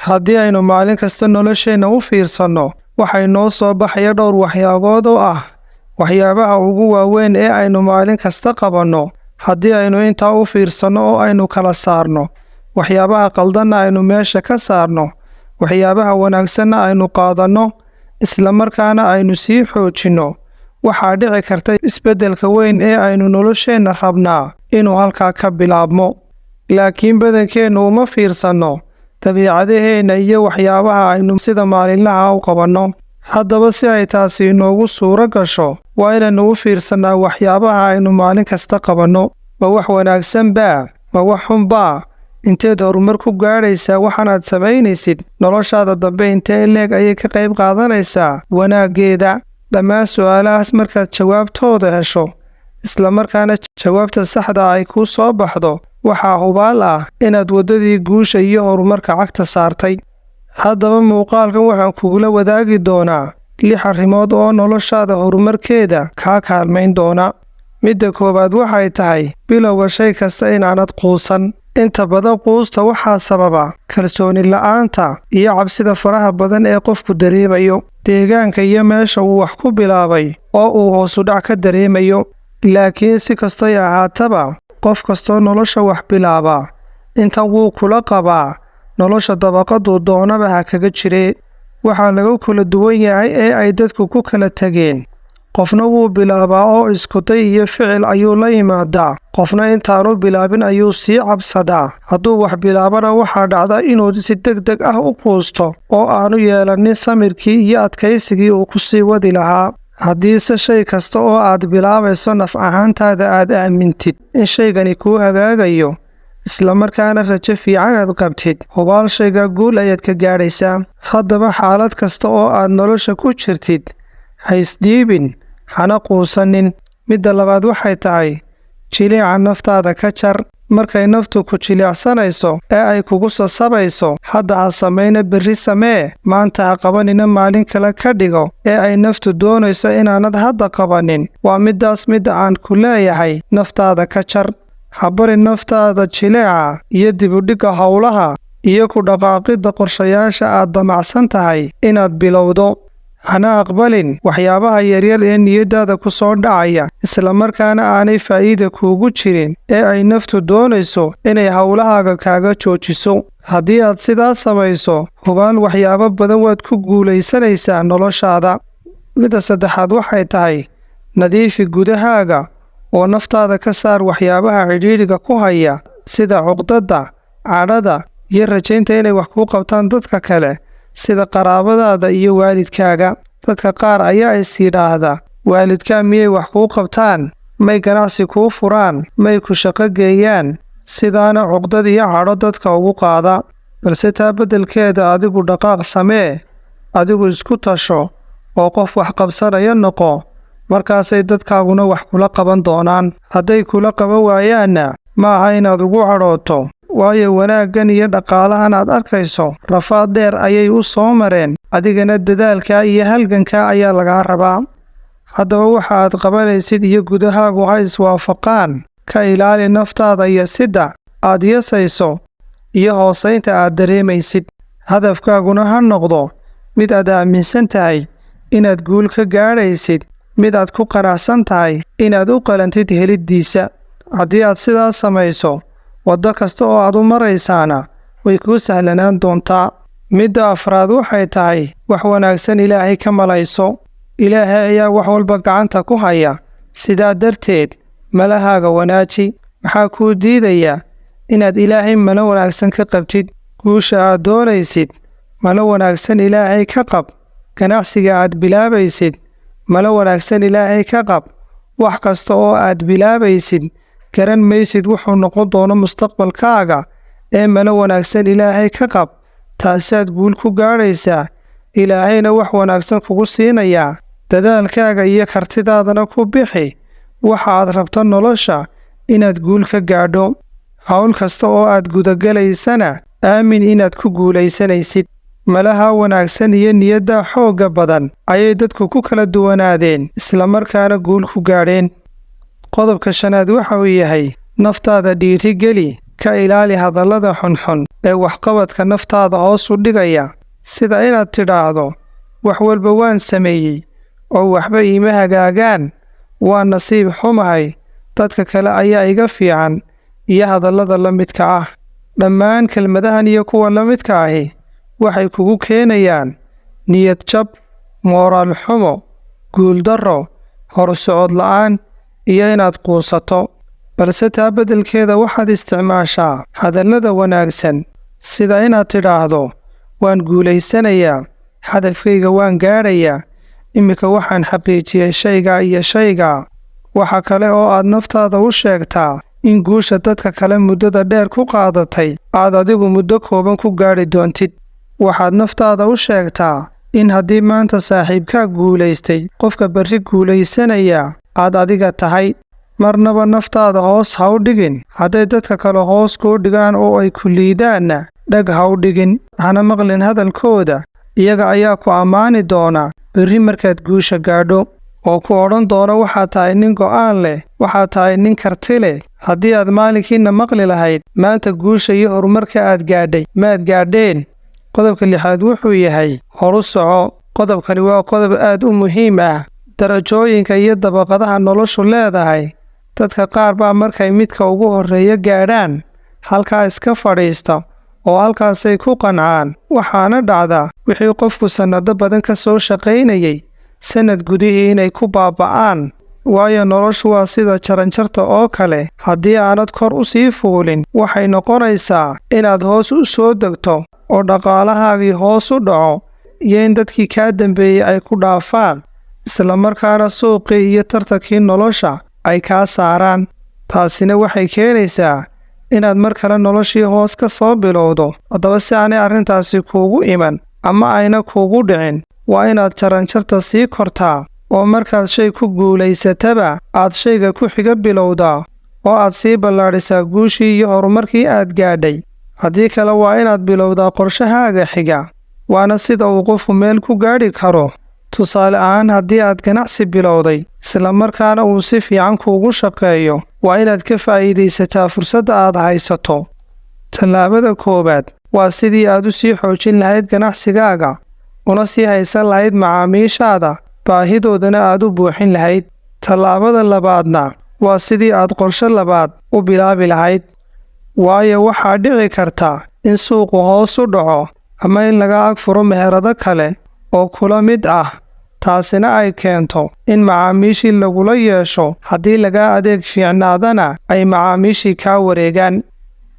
Haddii aynu maalin kasta nolosheenna u fiirsanno, waxay noo soo baxaya dhowr waxyaabood oo ah waxyaabaha ugu waaweyn ee aynu maalin kasta qabanno. Haddii aynu intaa u fiirsanno oo aynu kala saarno, waxyaabaha qaldanna aynu meesha ka saarno, waxyaabaha wanaagsanna aynu qaadanno, islamarkaana aynu sii xoojinno, waxaa dhici karta isbeddelka weyn ee aynu nolosheenna rabnaa inuu halkaa ka bilaabmo. Laakiin badankeennu uma fiirsanno dabiicadaheenna iyo waxyaabaha aynu sida maalinlaha u qabanno. Haddaba si ay taasi inoogu suuro gasho, waa inaynu u fiirsannaa waxyaabaha aynu maalin kasta qabanno. Ma wax wanaagsan baa? Ma wax xun baa? Inteed horumar ku gaadhaysaa waxaanaad samaynaysid? Noloshaada dambe intee leeg ayay ka qayb qaadanaysaa wanaaggeeda? Dhammaan su'aalahaas markaad jawaabtooda hesho, islamarkaana jawaabta saxda ay kuu soo baxdo, waxaa hubaal ah inaad waddadii guusha iyo horumarka cagta saartay. Haddaba muuqaalkan waxaan kugula wadaagi doonaa 6 arrimood oo noloshaada horumarkeeda kaa kaalmayn doona. Midda koowaad waxay tahay bilowga shay kasta inaanad quusan. Inta badan quusta waxaa sababa kalsooni la'aanta iyo cabsida faraha badan ee qofku dareemayo, deegaanka iyo meesha uu wax ku bilaabay oo uu hoos u dhac ka dareemayo. Laakiin si kastoy ahaataba, qof kastoo nolosha wax bilaaba intan wuu kula qabaa, nolosha dabaqaduu doonaba ha kaga jiree. Waxaa lagu kala duwan yahay ee ay dadku ku kala tageen. Qofna wuu bilaabaa oo iskuday iyo ficil ayuu la yimaadaa, qofna intaanu bilaabin ayuu sii cabsadaa. Hadduu wax bilaabana waxaa dhacda inuu si degdeg ah u quusto oo aanu yeelanin samirkii iyo adkaysigii uu ku sii wadi lahaa. Haddiise shay kasta oo aad bilaabayso naf ahaantaada aad aamintid in shaygani kuu hagaagayo, islamarkaana rajo fiican aad qabtid, hubaal shayga guul ayaad ka gaadhaysaa. Haddaba xaalad kasta oo aad nolosha ku jirtid, ha isdhiibin, hana quusanin. Midda labaad waxay tahay jiliica naftaada ka jar. Markay naftu ku jilicsanayso ee ay kugu sasabayso, hadda ha samayna berri samee, maanta ha qabanina maalin kale ka dhigo, ee ay naftu doonayso inaanad hadda qabanin, waa middaas midda aan ku leeyahay naftaada ka jar. Ha bari naftaada jileeca iyo dibudhigga howlaha iyo ku dhaqaaqidda qorshayaasha aad damacsan tahay inaad bilowdo. Hana aqbalin waxyaabaha yaryar ee niyaddaada ku soo dhacaya, islamarkaana aanay faa'iida kuugu jirin ee ay naftu doonayso inay howlahaaga kaaga joojiso. Haddii aad sidaas samayso, hubaal waxyaabo badan waad ku guulaysanaysaa noloshaada. Midda saddexaad waxay tahay nadiifi gudahaaga oo naftaada ka saar waxyaabaha cidhiidhiga ku haya, sida cuqdadda, cadhada iyo rajaynta inay wax kuu qabtaan dadka kale, sida qaraabadaada iyo waalidkaaga. Dadka qaar ayaa is yidhaahda, waalidkaa miyay wax kuu qabtaan? May ganacsi kuu furaan? May ku shaqo geeyaan? Sidaana cuqdad iyo cadho dadka ugu qaada. Balse taa beddelkeeda adigu dhaqaaq samee, adigu isku tasho oo qof wax qabsanaya noqo. Markaasay dadkaaguna wax kula qaban doonaan. Hadday kula qaban waayaanna, ma aha inaad ugu cadhooto, waayo wanaaggan iyo dhaqaalahan aad arkayso rafaad dheer ayay u soo mareen, adigana dadaalkaa iyo halgankaa ayaa lagaa rabaa. Haddaba waxa aad qabanaysid iyo gudahaagu ha iswaafaqaan. Ka ilaali naftaada iyo sida aad yasayso iyo hoosaynta aad dareemaysid. Hadafkaaguna ha noqdo mid aad aaminsan tahay inaad guul ka gaadhaysid, mid aad ku qanacsan tahay inaad u qalantid heliddiisa. Haddii aad sidaas samayso, waddo kasta oo aad u maraysaana way kuu sahlanaan doontaa. Midda afraad waxay tahay wax wanaagsan Ilaahay ka malayso. Ilaahay ayaa wax walba gacanta ku haya, sidaa darteed malahaaga wanaaji. Maxaa kuu diidaya inaad Ilaahay malo wanaagsan ka qabtid? Guusha aad doonaysid malo wanaagsan Ilaahay ka qab. Ganacsiga aad bilaabaysid malo wanaagsan Ilaahay ka qab. Wax kasta oo aad bilaabaysid garan maysid wuxuu noqon doono mustaqbalkaaga, ee malo wanaagsan Ilaahay ka qab. Taasaad guul ku gaadhaysaa, Ilaahayna wax wanaagsan kugu siinayaa. Dadaalkaaga iyo kartidaadana ku bixi waxa aad rabto nolosha inaad guul ka gaadho. Hawl kasta oo aad gudagalaysana aamin inaad ku guulaysanaysid. Malaha wanaagsan iyo niyadda xoogga badan ayay dadku ku kala duwanaadeen, islamarkaana guul ku gaadheen. Qodobka shanaad waxa uu yahay naftaada dhiiri geli. Ka ilaali hadallada xunxun ee waxqabadka naftaada hoos u dhigaya, sida inaad tidhaahdo wax walba waan sameeyey oo waxba iima hagaagaan, waa nasiib xumahay, dadka kale ayaa iga fiican, iyo hadallada la midka ah. Dhammaan kelmadahan iyo kuwa la midka ahi waxay kugu keenayaan niyad jab, mooraal xumo, guuldarro, horusocod la'aan iyo inaad quusato. Balse taa beddelkeeda waxaad isticmaashaa hadallada wanaagsan, sida inaad tidhaahdo waan guulaysanayaa, hadafkayga waan gaadhayaa, iminka waxaan xaqiijiyey shaygaa iyo shaygaa. Waxa kale oo aad naftaada u sheegtaa in guusha dadka kale muddada dheer ku qaadatay aad adigu muddo kooban ku gaadhi doontid. Waxaad naftaada u sheegtaa in haddii maanta saaxiibkaa guulaystay, qofka berri guulaysanaya aad adiga tahay. Marnaba naftaada hoos ha u dhigin. Hadday dadka kale hoos kuu dhigaan oo ay ku liidaanna, dheg ha u dhigin, hana maqlin hadalkooda. Iyaga ayaa ku ammaani doona berri markaad guusha gaadho, oo ku odhan doona waxaad tahay nin go'aan leh, waxaad tahay nin karti leh. Haddii aad maalinkiina maqli lahayd, maanta guusha iyo horumarka aad gaadhay maad gaadheen. Qodobka lixaad wuxuu yahay horu soco. Qodobkani waa qodob aad u muhiim ah. Darajooyinka iyo dabaqadaha noloshu leedahay, dadka qaar baa markay midka ugu horreeya gaadhaan halkaa iska fadhiista oo halkaasay ku qancaan. Waxaana dhacda wixii qofku sannado badan ka soo shaqaynayay sanad gudihii inay ku baaba'aan. Waayo noloshu waa sida jaranjarta oo kale, haddii aanad kor u sii fuulin, waxay noqonaysaa inaad hoos u soo degto oo dhaqaalahaagii hoos u dhaco, iyo in dadkii kaa dambeeyey ay ku dhaafaan, isla markaana suuqii iyo tartankii nolosha ay kaa saaraan. Taasina waxay keenaysaa inaad mar kale noloshii hoos ka soo bilowdo. Haddaba si aanay arrintaasi kuugu iman ama ayna kuugu dhicin, waa inaad jaranjarta sii kortaa oo markaad shay ku guulaysataba aad shayga ku xiga bilowdaa oo aad sii ballaadhisaa guushii iyo horumarkii aad gaadhay. Haddii kale waa inaad bilowdaa qorshahaaga xiga, waana sida uu qofku meel ku gaadhi karo. Tusaale ahaan, haddii aad ganacsi bilowday isla markaana uu si fiican kuugu shaqeeyo, waa inaad ka faa'iidaysataa fursadda aad haysato. Tallaabada koowaad waa sidii aad u sii xoojin lahayd ganacsigaaga, una sii haysan lahayd macaamiishaada, baahidoodana aad u buuxin lahayd. Tallaabada labaadna waa sidii aad qorshe labaad u bilaabi lahayd. Waayo waxaa dhici karta in suuqu hoos u dhaco ama in laga ag furo meherado kale oo kula mid ah, taasina ay keento in macaamiishii lagula yeesho. Haddii lagaa adeeg fiicnaadana ay macaamiishii kaa wareegaan.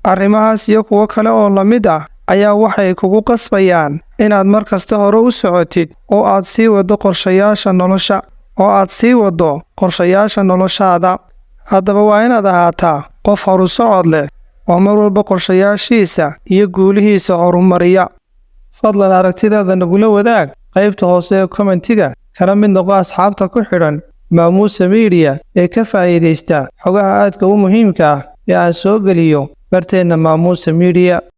Arrimahaas iyo kuwo kale oo la mid ah ayaa waxay kugu qasbayaan inaad mar kasta hore u socotid oo aad sii waddo qorshayaasha nolosha oo aad sii waddo qorshayaasha noloshaada. Haddaba waa inaad ahaataa qof horu socod leh oo mar walba qorshayaashiisa iyo guulihiisa horumariya. Fadlan aragtidaada nagula wadaag qaybta hoose ee commentiga, kana mid noqo asxaabta ku xidhan Maamuusa Media ee ka faa'iidaysta xogaha aadka u muhiimka ah ee aan soo geliyo barteenna Maamuusa Media.